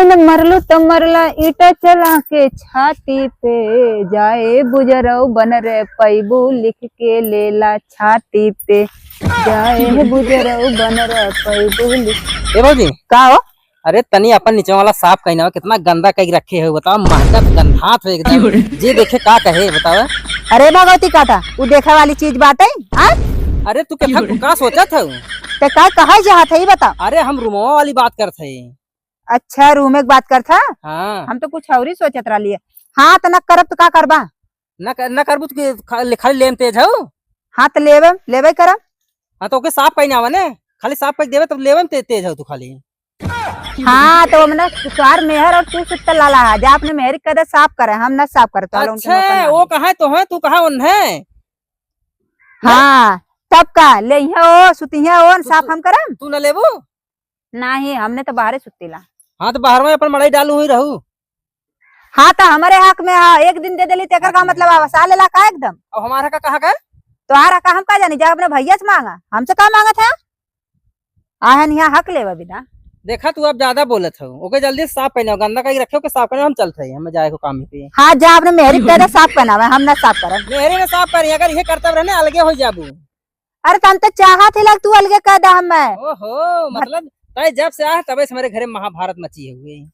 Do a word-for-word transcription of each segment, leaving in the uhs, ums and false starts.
न मरलू त मरला ईटा चला के छाती पे, जाए बुजरऊ बन रे पैबू लिख के लेला छाती पे, जाए बुजरऊ बन रे पैबू लिख। ए भौजी, का हो? अरे तनी अपन नीचे वाला साफ कइना, कितना गंदा कइ रखे हो, बताओ, महकत गंधात हो एकदम। जे देखे का कहे, बताओ। अरे भगवती काटा, उ देखे वाली चीज बाटे, हाँ? अरे तू कितना का सोचत हो? ते का कहे चाहत है, ई बताओ। अरे हम रूमवा वाली बात करत है। अच्छा, रूमे के बात करत है? हाँ। हम तो कुछ और ही सोचत रहली है। हाँ, तो न करब तो का करबा? न कर, न करबू तो के खा-, ले-, खाली लेम तेज हऊ? हाँ, तो लेबे, लेबे करब। हाँ, तो ओके साफ कहीं ना आवा ने, खाली साफ कर देबे तब लेबे में ते-, तेज हऊ तू खाली। हाँ, तो हमने तोहार मेहर और तू सुत्ता लाला है, जा अपने मेहर के कह दे साफ करे, हम ना साफ करे, तो उनके अच्छा, नौकर ना वो है। कहाँ है तो है, तू कहाँ उन है? हाँ, तब का, ले इहाँ ओ, सुतिहाँ ओ, न तू साफ सु-, हम करम? तू न लेबू? नाही, हमने तो बाहरे सुतीला। हाँ, तो बाहर में अपन मड़ई डालू ही रहू। हाँ, तो हमारे हक में, हाँ, एक दिन दे देली, तेकर का मतलब आवा, साल लेला का एकदम? अब हमारा का कहा का? तोहार का हम का जानी, जा अपने भैया से मांगा, हमसे का मांगत है? आहन यहाँ हक लेवा बिना। देखा, तू अब ज्यादा बोलत हो, ओके जल्दी से साफ पहनाओ, गंदा कहीं रखे, ओके साफ पहनाओ, हम चलत है, हमें जाए को काम ही पे। हाँ, जा अपने मेहरी के कह दे साफ पहनावे, हम ना साफ करब। मेहरी में साफ करी, अगर ये करतब रहने, अलगे हो जाबू। अरे, तन तो चाहत ही लग, तू अलगे कह दे हमें। ओहो, मतलब, तय जब से आए, तबे से हमारे घरे महाभारत मची हुई।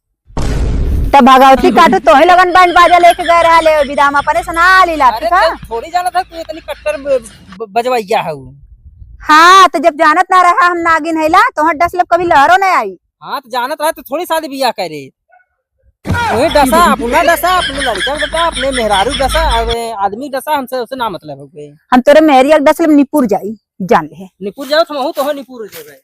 तब भगवती काटू, तोही लगन बैंड बाजा लेके गए रहा ले, विदा हम अपने से ना आली लात अरे, का? तो थोड़ी जानत है, तू इतनी कट्टर ब-, ब-, बजवैया है वो। हाँ, तो जब जानत ना रहा हम नागिन है ला, तो हम डस लब कभी लहरो नहीं आई। हाँ, तो जानत रहा, तो थोड़ी शादी बियाह करे। वही डसा, अपना डसा, अपने लड़का डसा, अपने मेहरारू डसा, अब आदमी डसा, हमसे उसे ना मतलब हो गए। हम तोरे मेहरिया के डस लब निपुर जाई, जान ले। निपुर जाओ, तो महू तो हो निपुर हो जाए।